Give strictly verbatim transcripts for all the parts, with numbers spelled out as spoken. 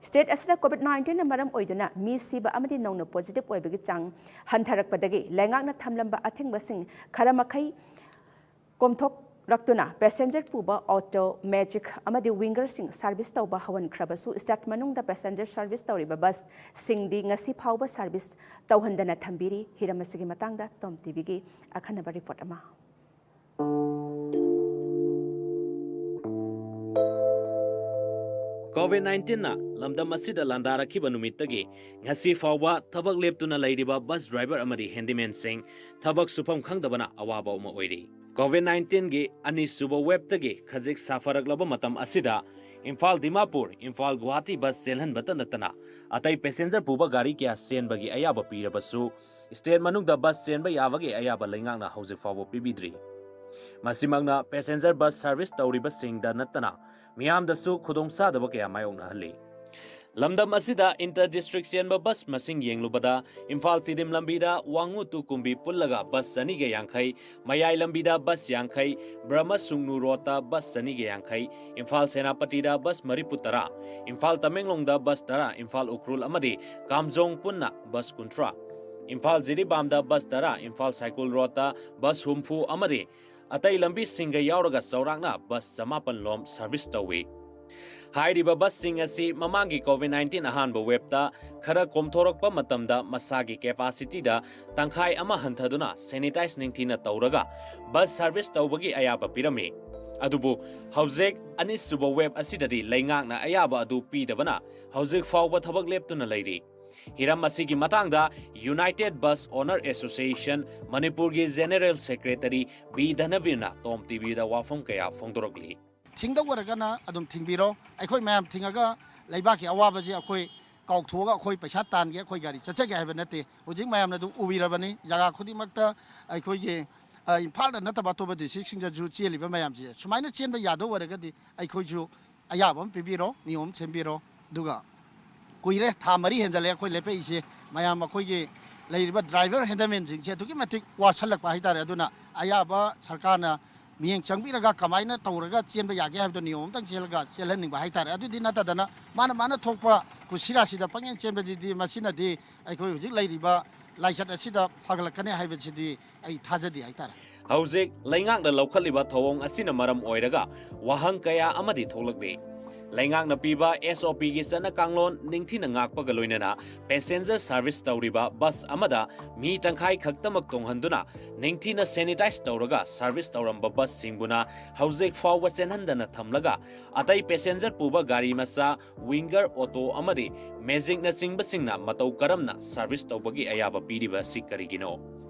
State ꯑꯁꯤꯗ COVID nineteenꯅ ꯃꯔꯝ ꯑꯣꯏꯗꯨꯅ ꯃꯤ ꯁꯤꯕ ꯑꯃꯗꯤ ꯅꯧꯅ positive ꯑꯣꯏꯕꯒꯤ ꯆꯥꯡ ꯍꯟꯊꯔꯛꯄꯗꯒꯤ ꯂꯩꯉꯥꯛꯅ ꯊꯝꯂꯝꯕ ꯑꯊꯤꯡꯕꯁꯤꯡ ꯈꯔ ꯃꯈꯩ ꯀꯣꯝꯊꯣꯛꯂꯛꯇꯨꯅ passenger ꯄꯨꯕ auto, magic ꯑꯃꯗꯤ wingerꯁꯤꯡ service ꯇꯧꯕ ꯍꯧꯍꯟꯈ꯭ꯔꯕꯁꯨ, state ꯃꯅꯨꯡꯗ passenger service ꯇꯧꯔꯤꯕ busꯁꯤꯡꯗꯤ ꯉꯁꯤ ꯐꯥꯎꯕ service ꯇꯧꯍꯟꯗꯅ ꯊꯝꯕꯤꯔꯤ꯫ ꯍꯤꯔꯝ ꯑꯁꯤꯒꯤ ꯃꯇꯥꯡꯗ ꯇꯣꯝ ꯇꯤꯚꯤꯒꯤ ꯑꯈꯟꯅꯕ report ꯑꯃ꯫ COVID nineteenꯅ ꯂꯝꯗꯝ ꯑꯁꯤꯗ ꯂꯥꯟꯗꯥꯔꯛꯈꯤꯕ ꯅꯨꯃꯤꯠꯇꯒꯤ ꯉꯁꯤ ꯐꯥꯎꯕ ꯊꯕꯛ ꯂꯦꯞꯇꯨꯅ ꯂꯩꯔꯤꯕ bus driver ꯑꯃꯗꯤ handymanꯁꯤꯡ ꯊꯕꯛ ꯁꯨꯐꯝ ꯈꯪꯗꯕꯅ ꯑꯋꯥꯕ ꯑꯃ ꯑꯣꯏꯔꯤ꯫ COVID nineteenꯒꯤ ꯑꯅꯤꯁꯨꯕ waveꯇꯒꯤ ꯈꯖꯤꯛ ꯁꯥꯐꯔꯛꯂꯕ ꯃꯇꯝ ꯑꯁꯤꯗ ꯏꯝꯐꯥꯜ ꯗꯤꯃꯥꯄꯨꯔ, ꯏꯝꯐꯥꯜ ꯒꯨꯋꯥꯍꯥꯇꯤ bus ꯆꯦꯜꯍꯟꯕꯇ ꯅꯠꯇꯅ ꯑꯇꯩ passenger ꯄꯨꯕ ꯒꯥꯔꯤ ꯀꯌꯥ ꯆꯦꯟꯕꯒꯤ ꯑꯌꯥꯕ ꯄꯤꯔꯕꯁꯨ, state ꯃꯅꯨꯡꯗ bus ꯆꯦꯟꯕ ꯌꯥꯕꯒꯤ ꯑꯌꯥꯕ ꯂꯩꯉꯥꯛꯅ ꯍꯧꯖꯤꯛ ꯐꯥꯎꯕ ꯄꯤꯕꯤꯗ꯭ꯔꯤ꯫ ꯃꯁꯤꯃꯛꯅ passenger bus service ꯇꯧꯔꯤꯕꯁꯤꯡꯗ ꯅꯠꯇꯅ ꯃꯤꯌꯥꯝꯗꯁꯨ ꯈꯨꯗꯣꯡꯆꯥꯗꯕ ꯀꯌꯥ ꯃꯥꯌꯣꯛꯅꯍꯜꯂꯤ꯫ ꯂꯝꯗꯝ ꯑꯁꯤꯗ inter district ꯆꯦꯟꯕ bus ꯃꯁꯤꯡ ꯌꯦꯡꯂꯨꯕꯗ, ꯏꯝꯐꯥꯜ ꯇꯤꯗꯤꯝ ꯂꯝꯕꯤꯗ ꯋꯥꯉꯨ ꯇꯨ ꯀꯨꯝꯕꯤ ꯄꯨꯜꯂꯒ bus ꯆꯅꯤꯒ ꯌꯥꯡꯈꯩ, ꯃꯌꯥꯏ ꯂꯝꯕꯤꯗ bus ꯌꯥꯡꯈꯩ, ꯕ꯭ꯔꯍꯃ ꯁꯨꯡꯅꯨ roadꯇ bus ꯆꯅꯤꯒ ꯌꯥꯡꯈꯩ, ꯏꯝꯐꯥꯜ ꯁꯦꯅꯥꯄꯇꯤꯗ bus ꯃꯔꯤꯐꯨ ꯇꯔꯥ, ꯏꯝꯐꯥꯜ ꯇꯃꯦꯡꯂꯣꯡꯗ bus ꯇꯔꯥ, ꯏꯝꯐꯥꯜ ꯎꯈ꯭ꯔꯨꯜ ꯑꯃꯗꯤ ꯀꯥꯝꯖꯣꯡ ꯄꯨꯟꯅ bus ꯀꯨꯟꯊ꯭ꯔꯥ, ꯏꯝꯐꯥꯜ ꯖꯤꯔꯤꯕꯥꯝꯗ bus ꯇꯔꯥ, ꯏꯝꯐꯥꯜ ꯁꯥꯏꯀꯨꯜ roadꯇ bus ꯍꯨꯝꯐꯨ ꯑꯃꯗꯤ ꯑꯇꯩ ꯂꯝꯕꯤꯁꯤꯡꯒ ꯌꯥꯎꯔꯒ ꯆꯥꯎꯔꯥꯛꯅ bus ꯆꯃꯥꯄꯟ ꯂꯣꯝ service ꯇꯧꯏ꯫ ꯍꯥꯏꯔꯤꯕ busꯁꯤꯡ ꯑꯁꯤ ꯃꯃꯥꯡꯒꯤ COVID nineteen ꯑꯍꯥꯟꯕ waveꯇ ꯈꯔ ꯀꯣꯝꯊꯣꯔꯛꯄ ꯃꯇꯝꯗ ꯃꯁꯥꯒꯤ capacityꯗ ꯇꯪꯈꯥꯏ ꯑꯃ ꯍꯟꯊꯗꯨꯅ sanitize ꯅꯤꯡꯊꯤꯅ ꯇꯧꯔꯒ bus service ꯇꯧꯕꯒꯤ ꯑꯌꯥꯕ ꯄꯤꯔꯝꯃꯤ꯫ ꯑꯗꯨꯕꯨ ꯍꯧꯖꯤꯛ ꯑꯅꯤꯁꯨꯕ wave ꯑꯁꯤꯗꯗꯤ ꯂꯩꯉꯥꯛꯅ ꯑꯌꯥꯕ ꯑꯗꯨ ꯄꯤꯗꯕꯅ ꯍꯧꯖꯤꯛ ꯐꯥꯎꯕ ꯊꯕꯛ ꯂꯦꯞꯇꯨꯅ ꯂꯩꯔꯤ꯫ ꯍꯤꯔꯝ ꯑꯁꯤꯒꯤ ꯃꯇꯥꯡꯗ United Bus Owner Association ꯃꯅꯤꯄꯨꯔꯒꯤ General Secretary ꯕꯤ ꯙꯅꯕꯤꯔꯅ ꯇꯣꯝ ꯇꯤꯚꯤꯗ ꯋꯥꯐꯝ ꯀꯌꯥ ꯐꯣꯡꯗꯣꯔꯛꯂꯤ꯫ ꯊꯤꯡꯗꯧ ꯑꯣꯏꯔꯒꯅ ꯑꯗꯨꯝ ꯊꯤꯡꯕꯤꯔꯣ꯫ ꯑꯩꯈꯣꯏ ꯃꯌꯥꯝ ꯊꯤꯡꯉꯒ ꯂꯩꯕꯥꯛꯀꯤ ꯑꯋꯥꯕꯁꯤ ꯑꯩꯈꯣꯏ ꯀꯥꯎꯊꯣꯛꯑꯒ ꯑꯩꯈꯣꯏ ꯄꯩꯁꯥ ꯇꯥꯟꯒꯦ, ꯑꯩꯈꯣꯏ ꯒꯥꯔꯤ ꯆꯠꯆꯒꯦ ꯍꯥꯏꯕ ꯅꯠꯇꯦ꯫ ꯍꯧꯖꯤꯛ ꯃꯌꯥꯝꯅ ꯑꯗꯨꯝ ꯎꯕꯤꯔꯕꯅꯤ, ꯖꯒꯥ ꯈꯨꯗꯤꯡꯃꯛꯇ ꯑꯩꯈꯣꯏꯒꯤ, ꯑ, ꯏꯝꯐꯥꯜꯗ ꯅꯠꯇꯕ ꯑꯇꯣꯞꯄ districtꯁꯤꯡꯗꯁꯨ ꯆꯦꯜꯂꯤꯕ ꯃꯌꯥꯝꯁꯦ꯫ ꯁꯨꯃꯥꯏꯅ ꯆꯦꯟꯕ ꯌꯥꯗꯧ ꯑꯣꯏꯔꯒꯗꯤ ꯑꯩꯈꯣꯏꯁꯨ ꯑꯌꯥꯕ ꯑꯃ ꯄꯤꯕꯤꯔꯣ, ꯅꯤꯌꯣꯝ ꯁꯦꯝꯕꯤꯔꯣ꯫ ꯑꯗꯨꯒ ꯀꯨꯏꯔꯦ, ꯊꯥ ꯃꯔꯤ ꯍꯦꯟꯖꯜꯂꯛꯑꯦ ꯑꯩꯈꯣꯏ ꯂꯦꯞꯄꯛꯏꯁꯦ꯫ ꯃꯌꯥꯝ ꯑꯩꯈꯣꯏꯒꯤ ꯂꯩꯔꯤꯕ driver handymanꯁꯤꯡꯁꯦ ꯑꯗꯨꯛꯀꯤ ꯃꯇꯤꯛ ꯋꯥꯁꯜꯂꯛꯄ ꯍꯥꯏꯇꯥꯔꯦ꯫ ꯑꯗꯨꯅ ꯑꯌꯥꯕ ꯁꯔꯀꯥꯔꯅ ꯃꯤꯠꯌꯦꯡ ꯆꯪꯕꯤꯔꯒ ꯀꯃꯥꯏꯅ ꯇꯧꯔꯒ ꯆꯦꯟꯕ ꯌꯥꯒꯦ ꯍꯥꯏꯕꯗꯣ ꯅꯤꯌꯣꯝ ꯑꯝꯇꯪ ꯆꯦꯜꯂꯒ ꯆꯦꯜꯍꯟꯅꯤꯡꯕ ꯍꯥꯏꯇꯥꯔꯦ꯫ ꯑꯗꯨꯗꯤ ꯅꯠꯇꯗꯅ ꯃꯥꯅ ꯃꯥꯅ ꯊꯣꯛꯄ ꯀꯨꯁꯤꯔꯥꯁꯤꯗ ꯄꯪꯆꯦꯟ ꯆꯦꯟꯕꯁꯤꯗꯤ ꯃꯁꯤꯅꯗꯤ ꯑꯩꯈꯣꯏ ꯍꯧꯖꯤꯛ ꯂꯩꯔꯤꯕ ꯂꯥꯏꯆꯠ ꯑꯁꯤꯗ ꯐꯒꯠꯂꯛꯀꯅꯤ ꯍꯥꯏꯕꯁꯤꯗꯤ ꯑꯩ ꯊꯥꯖꯗꯦ ꯍꯥꯏꯇꯥꯔꯦ꯫ ꯍꯧꯖꯤꯛ ꯂꯩꯉꯥꯛꯅ ꯂꯧꯈꯠꯂꯤꯕ ꯊꯧꯑꯣꯡ ꯑꯁꯤꯅ ꯃꯔꯝ ꯑꯣꯏꯔꯒ ꯋꯥꯍꯪ ꯀꯌꯥ ꯑꯃꯗꯤ ꯊꯣꯛꯂꯛꯂꯤ꯫ ꯂꯩꯉꯥꯛꯅ ꯄꯤꯕ S O P ꯒꯤ ꯆꯠꯅ ꯀꯥꯡꯂꯣꯟ ꯅꯤꯡꯊꯤꯅ ꯉꯥꯛꯄꯒ ꯂꯣꯏꯅꯅ passenger service ꯇꯧꯔꯤꯕ ꯕꯁ ꯑꯃꯗ ꯃꯤ ꯇꯪꯈꯥꯏ ꯈꯛꯇꯃꯛ ꯇꯣꯡꯍꯟꯗꯨꯅ ꯅꯤꯡꯊꯤꯅ sanitize ꯇꯧꯔꯒ service ꯇꯧꯔꯝꯕ ꯕꯁꯁꯤꯡꯕꯨꯅ ꯍꯧꯖꯤꯛ ꯐꯥꯎꯕ ꯆꯦꯟꯍꯟꯗꯅ ꯊꯝꯂꯒ ꯑꯇꯩ passenger ꯄꯨꯕ ꯒꯥꯔꯤ ꯃꯆꯥ, Winger auto ꯑꯃꯗꯤ Magicꯅꯆꯤꯡꯕꯁꯤꯡꯅ ꯃꯇꯧ ꯀꯔꯝꯅ service ꯇꯧꯕꯒꯤ ꯑꯌꯥꯕ ꯄꯤꯔꯤꯕ ꯑꯁꯤ ꯀꯔꯤꯒꯤꯅꯣ?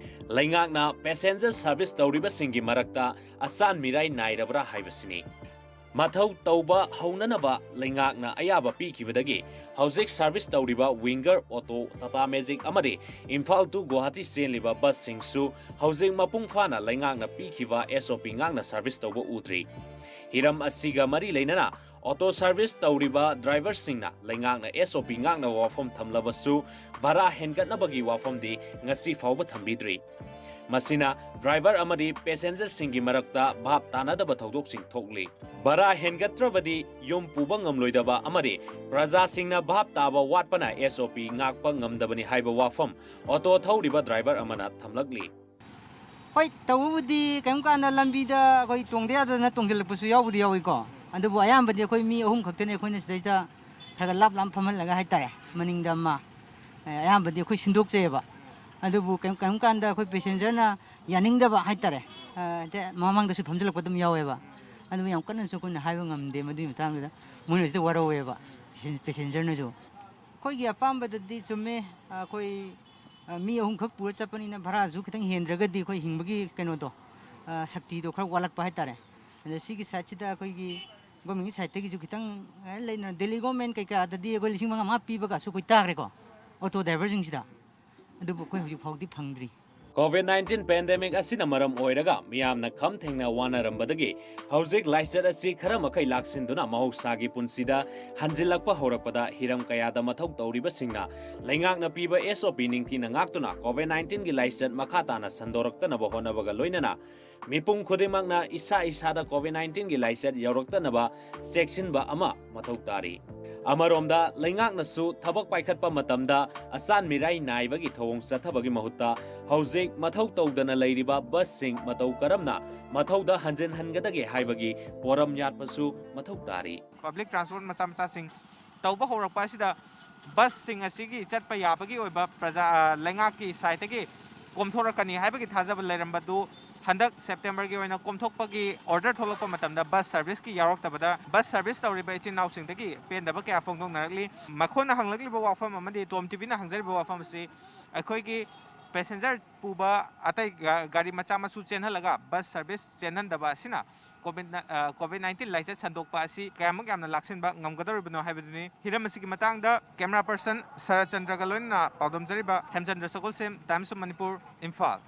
ꯂꯩꯉꯥꯛꯅ passenger service ꯇꯧꯔꯤꯕꯁꯤꯡꯒꯤ ꯃꯔꯛꯇ ꯑꯆꯥꯟ ꯃꯤꯔꯥꯏ ꯅꯥꯏꯔꯕ꯭ꯔꯥ ꯍꯥꯏꯕꯁꯤꯅꯤ꯫ ꯃꯊꯧ ꯇꯧꯕ ꯍꯧꯅꯅꯕ ꯂꯩꯉꯥꯛꯅ ꯑꯌꯥꯕ ꯄꯤꯈꯤꯕꯗꯒꯤ ꯍꯧꯖꯤꯛ service ꯇꯧꯔꯤꯕ Winger auto, Tata Magic ꯑꯃꯗꯤ ꯏꯝꯐꯥꯜ to ꯒꯨꯋꯥꯍꯥꯇꯤ ꯆꯦꯜꯂꯤꯕ ꯕꯁꯁꯤꯡꯁꯨ ꯍꯧꯖꯤꯛ ꯃꯄꯨꯡ ꯐꯥꯅ ꯂꯩꯉꯥꯛꯅ ꯄꯤꯈꯤꯕ S O P ꯉꯥꯛꯅ service ꯇꯧꯕ ꯎꯗ꯭ꯔꯤ꯫ ꯍꯤꯔꯝ ꯑꯁꯤꯒ ꯃꯔꯤ ꯂꯩꯅꯅ auto service ꯇꯧꯔꯤꯕ driverꯁꯤꯡꯅ ꯂꯩꯉꯥꯛꯅ S O P ꯉꯥꯛꯅꯕ ꯋꯥꯐꯝ ꯊꯝꯂꯕꯁꯨ ꯚꯔꯥ ꯍꯦꯟꯒꯠꯅꯕꯒꯤ ꯋꯥꯐꯝꯗꯤ ꯉꯁꯤ ꯐꯥꯎꯕ ꯊꯝꯕꯤꯗ꯭ꯔꯤ꯫ ꯃꯁꯤꯅ driver ꯑꯃꯗꯤ passengerꯁꯤꯡꯒꯤ ꯃꯔꯛꯇ ꯚꯥꯞ ꯇꯥꯅꯗꯕ ꯊꯧꯗꯣꯛꯁꯤꯡ ꯊꯣꯛꯂꯤ꯫ ꯚꯔꯥ ꯍꯦꯟꯒꯠꯇ꯭ꯔꯕꯗꯤ ꯌꯨꯝ ꯄꯨꯕ ꯉꯝꯂꯣꯏꯗꯕ ꯑꯃꯗꯤ ꯄ꯭ꯔꯖꯥꯁꯤꯡꯅ ꯚꯥꯞ ꯇꯥꯕ ꯋꯥꯠꯄꯅ S O P ꯉꯥꯛꯄ ꯉꯝꯗꯕꯅꯤ ꯍꯥꯏꯕ ꯋꯥꯐꯝ auto ꯊꯧꯔꯤꯕ driver ꯑꯃꯅ ꯊꯝꯂꯛꯂꯤ꯫ ꯍꯣꯏ, ꯇꯧꯕꯕꯨꯗꯤ ꯀꯔꯤꯒꯨꯝꯕ ꯀꯥꯟꯗ ꯂꯝꯕꯤꯗ ꯑꯩꯈꯣꯏ ꯇꯣꯡꯗ ꯌꯥꯗꯗꯅ ꯇꯣꯡꯁꯤꯜꯂꯛꯄꯁꯨ ꯌꯥꯎꯕꯨꯗꯤ ꯌꯥꯎꯏꯀꯣ꯫ ꯑꯗꯨꯕꯨ ꯑꯌꯥꯝꯕꯗꯤ ꯑꯩꯈꯣꯏ ꯃꯤ ꯑꯍꯨꯝ ꯈꯛꯇꯅꯤ ꯑꯩꯈꯣꯏꯅ ꯁꯤꯗꯩꯗ ꯈꯔ ꯈꯔ ꯂꯥꯞ ꯂꯥꯞ ꯐꯝꯍꯜꯂꯒ ꯍꯥꯏꯇꯥꯔꯦ, ꯃꯅꯤꯡꯗ ꯑꯃ, ꯑꯌꯥꯝꯕꯗꯤ ꯑꯩꯈꯣꯏ ꯁꯤꯟꯗꯣꯛꯆꯩꯑꯕ꯫ ꯑꯗꯨꯕꯨ ꯀꯩꯝ-, ꯀꯔꯤꯒꯨꯝꯕ ꯀꯥꯟꯗ ꯑꯩꯈꯣꯏ passengerꯅ ꯌꯥꯅꯤꯡꯗꯕ ꯍꯥꯏꯇꯥꯔꯦ, ꯑ, ꯍꯦꯛꯇ ꯃꯃꯥꯡꯗꯁꯨ ꯐꯝꯖꯤꯜꯂꯛꯄ ꯑꯗꯨꯝ ꯌꯥꯎꯋꯦꯕ꯫ ꯑꯗꯨꯕꯨ ꯌꯥꯝ ꯀꯟꯅꯁꯨ ꯑꯩꯈꯣꯏꯅ ꯍꯥꯏꯕ ꯉꯝꯗꯦ ꯃꯗꯨꯒꯤ ꯃꯇꯥꯡꯗꯨꯗ, ꯃꯣꯏꯅꯁꯨ ꯋꯥꯔꯧꯋꯦꯕ, passengerꯅꯁꯨ꯫ ꯑꯩꯈꯣꯏꯒꯤ ꯑꯄꯥꯝꯕꯗꯗꯤ ꯆꯨꯝꯃꯦ, ꯑꯩꯈꯣꯏ, ꯑ, ꯃꯤ ꯑꯍꯨꯝꯈꯛ ꯄꯨꯔ ꯆꯠꯄꯅꯤꯅ ꯚꯔꯥꯁꯨ ꯈꯤꯇꯪ ꯍꯦꯟꯗ꯭ꯔꯒꯗꯤ ꯑꯩꯈꯣꯏ ꯍꯤꯡꯕꯒꯤ ꯀꯩꯅꯣꯗꯣ, ꯑ, ꯁꯛꯇꯤꯗꯣ ꯈꯔ ꯋꯥꯠꯂꯛꯄ ꯍꯥꯏꯇꯥꯔꯦ꯫ ꯑꯗ ꯁꯤꯒꯤ sideꯁꯤꯗ ꯑꯩꯈꯣꯏꯒꯤ governmentꯀꯤ sideꯇꯒꯤꯁꯨ ꯈꯤꯇꯪ, ꯑ, ꯂꯩꯅ Delhi government ꯀꯩꯀꯥꯗꯗꯤ ꯑꯩꯈꯣꯏ ꯂꯤꯁꯤꯡ ꯃꯉꯥ ꯃꯉꯥ ꯄꯤꯕꯒꯁꯨ ꯑꯩꯈꯣꯏ ꯇꯥꯈ꯭ꯔꯦꯀꯣ, auto driverꯁꯤꯡꯁꯤꯗ꯫ ꯑꯗꯨꯕꯨ ꯑꯩꯈꯣꯏ ꯍꯧꯖꯤꯛ ꯐꯥꯎꯗꯤ ꯐꯪꯗ꯭ꯔꯤ꯫ ꯀꯣꯚꯤꯗ ꯅꯥꯏꯟꯇꯤꯟ ꯄꯦꯟꯗꯦꯃꯤꯛ ꯑꯁꯤꯅ ꯃꯔꯝ ꯑꯣꯏꯔꯒ ꯃꯤꯌꯥꯝꯅ ꯈꯝ ꯊꯦꯡꯅ ꯋꯥꯅꯔꯝꯕꯗꯒꯤ ꯍꯧꯖꯤꯛ ꯂꯥꯏꯆꯠ ꯑꯁꯤ ꯈꯔ ꯃꯈꯩ ꯂꯥꯛꯁꯤꯟꯗꯨꯅ ꯃꯍꯧꯁꯥꯒꯤ ꯄꯨꯟꯁꯤꯗ ꯍꯟꯖꯤꯜꯂꯛꯄ ꯍꯧꯔꯛꯄꯗ ꯍꯤꯔꯝ ꯀꯌꯥꯗ ꯃꯊꯧ ꯇꯧꯔꯤꯕꯁꯤꯡꯅ ꯂꯩꯉꯥꯛꯅ ꯄꯤꯕ ꯑꯦꯁ ꯑꯣ ꯄꯤ ꯅꯤꯡꯊꯤꯅ ꯉꯥꯛꯇꯨꯅ ꯀꯣꯚꯤꯗ ꯅꯥꯏꯟꯇꯤꯟꯒꯤ ꯂꯥꯏꯆꯠ ꯃꯈꯥ ꯇꯥꯅ ꯁꯟꯗꯣꯔꯛꯇꯅꯕ ꯍꯣꯠꯅꯕꯒ ꯂꯣꯏꯅꯅ ꯃꯤꯄꯨꯝ ꯈꯨꯗꯤꯡꯃꯛꯅ ꯏꯁꯥ ꯏꯁꯥꯗ ꯀꯣꯚꯤꯗ ꯅꯥꯏꯟꯇꯤꯟꯒꯤ ꯂꯥꯏꯆꯠ ꯌꯧꯔꯛꯇꯅꯕ ꯆꯦꯛꯁꯤꯟꯕ ꯑꯃ ꯃꯊꯧ ꯇꯥꯔꯤ꯫ ꯑꯃꯔꯣꯝꯗ ꯂꯩꯉꯥꯛꯅꯁꯨ ꯊꯕꯛ ꯄꯥꯏꯈꯠꯄ ꯃꯇꯝꯗ ꯑꯆꯥꯟ ꯃꯤꯔꯥꯏ ꯅꯥꯏꯕꯒꯤ ꯊꯧꯑꯣꯡ ꯆꯠꯊꯕꯒꯤ ꯃꯍꯨꯠꯇ ꯍꯧꯖꯤꯛ ꯃꯊꯧ ꯇꯧꯗꯅ ꯂꯩꯔꯤꯕ ꯕꯁꯁꯤꯡ ꯃꯇꯧ ꯀꯔꯝꯅ ꯃꯊꯧꯗ ꯍꯟꯖꯤꯟꯍꯟꯒꯗꯒꯦ ꯍꯥꯏꯕꯒꯤ ꯄꯣꯔꯝ ꯌꯥꯠꯄꯁꯨ ꯃꯊꯧ ꯇꯥꯔꯤ꯫ ꯄꯕ꯭ꯂꯤꯛ ꯇ꯭ꯔꯥꯟꯁꯄꯣꯔꯠ ꯃꯆꯥ ꯃꯆꯥꯁꯤꯡ ꯇꯧꯕ ꯍꯧꯔꯛꯄ ꯑꯁꯤꯗ ꯕꯁꯁꯤꯡ ꯑꯁꯤꯒꯤ ꯆꯠꯄ ꯌꯥꯕꯒꯤ ꯑꯣꯏꯕ ꯄ꯭ꯔꯖꯥ, ꯑ, ꯂꯩꯉꯥꯛꯀꯤ ꯁꯥꯏꯠꯇꯒꯤ ꯀꯣꯝꯊꯣꯔꯛꯀꯅꯤ ꯍꯥꯏꯕꯒꯤ ꯊꯥꯖꯕ ꯂꯩꯔꯝꯕꯗꯨ ꯍꯟꯗꯛ ꯁꯦꯞꯇꯦꯝꯕꯔꯒꯤ ꯑꯣꯏꯅ ꯀꯣꯝꯊꯣꯛꯄꯒꯤ ꯑꯣꯔꯗꯔ ꯊꯣꯛꯂꯛꯄ ꯃꯇꯝꯗ ꯕꯁ ꯁꯔꯚꯤꯁꯀꯤ ꯌꯥꯎꯔꯛꯇꯕꯗ ꯕꯁ ꯁꯔꯚꯤꯁ ꯇꯧꯔꯤꯕ ꯏꯆꯤꯟ ꯏꯅꯥꯎꯁꯤꯡꯗꯒꯤ ꯄꯦꯟꯗꯕ ꯀꯌꯥ ꯐꯣꯡꯗꯣꯛꯅꯔꯛꯂꯤ꯫ ꯃꯈꯣꯏꯅ ꯍꯪꯂꯛꯂꯤꯕ ꯋꯥꯐꯝ ꯑꯃꯗꯤ ꯇꯣꯝ ꯇꯤꯚꯤꯅ ꯍꯪꯖꯔꯤꯕ ꯋꯥꯐꯝ ꯑꯁꯤ ꯑꯩꯈꯣꯏꯒꯤ ꯄꯦꯁꯦꯟꯖꯔ ꯄꯨꯕ ꯑꯇꯩ ꯒꯥ-, ꯒꯥꯔꯤ ꯃꯆꯥ ꯃꯁꯨ ꯆꯦꯟꯍꯜꯂꯒ ꯕꯁ ꯁꯔꯚꯤꯁ ꯆꯦꯟꯍꯟꯗꯕ ꯑꯁꯤꯅ ꯀꯣꯚꯤꯗ ꯅ-, ꯑ, ꯀꯣꯚꯤꯗ ꯅꯥꯏꯟꯇꯤꯟ ꯂꯥꯏꯆꯠ ꯁꯟꯗꯣꯛꯄ ꯑꯁꯤ ꯀꯌꯥꯃꯨꯛ ꯌꯥꯝꯅ ꯂꯥꯛꯁꯤꯟꯕ ꯉꯝꯒꯗꯧꯔꯤꯕꯅꯣ ꯍꯥꯏꯕꯗꯨꯅꯤ꯫ ꯍꯤꯔꯝ ꯑꯁꯤꯒꯤ ꯃꯇꯥꯡꯗ ꯀꯦꯃꯦꯔꯥ ꯄꯔꯁꯟ ꯁꯔꯠꯆꯟꯗ꯭ꯔꯒ ꯂꯣꯏꯅꯅ ꯄꯥꯎꯗꯝꯖꯔꯤꯕ ꯍꯦꯝꯆꯟꯗ꯭ꯔ ꯁꯒꯣꯜꯁꯦꯝ, Times of Manipur, ꯏꯝꯐꯥꯜ꯫